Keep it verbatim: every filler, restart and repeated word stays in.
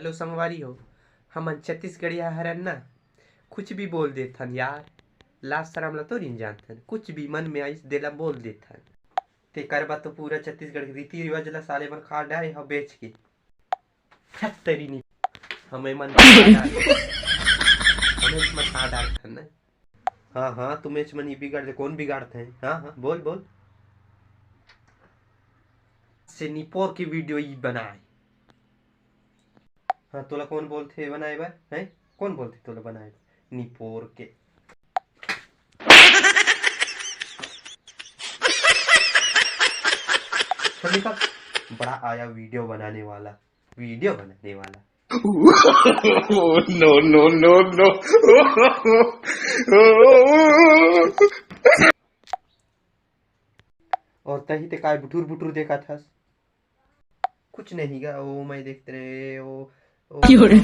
Hello संगवारी हो, हमन छत्तीसगढ़िया हरन ना, कुछ भी बोल देथन यार। लाज शरम ला तो नहीं जानथन, कुछ भी मन में आइस देला बोल देथन। ते करबा तो पूरा छत्तीसगढ़ के रीति रिवाज ला साले मन खा डारे हो बेच के। हट तेरी नी, हमें मन खा डार, हमें मन खा डारथन ना। हाँ हाँ, तुमेच मन ही बिगाड़ दे, कौन बिगाड़ते हैं? हाँ हाँ, बोल बोल। से निपोर की वीडियो ही बनाए। हाँ, तोला कौन बोलथे बनाए बर? हैं, कौन बोलथे तोला बनाए बर? निपोर के। चल निकल, बड़ा आया वीडियो बनाने वाला, वीडियो बनाने वाला। No, no, no, no. और तही ते काय बुटुर बुटुर देखत हस? कुछ नहीं गा, ओ मैं देखते रहे, ओ, ओ, क्यों रे?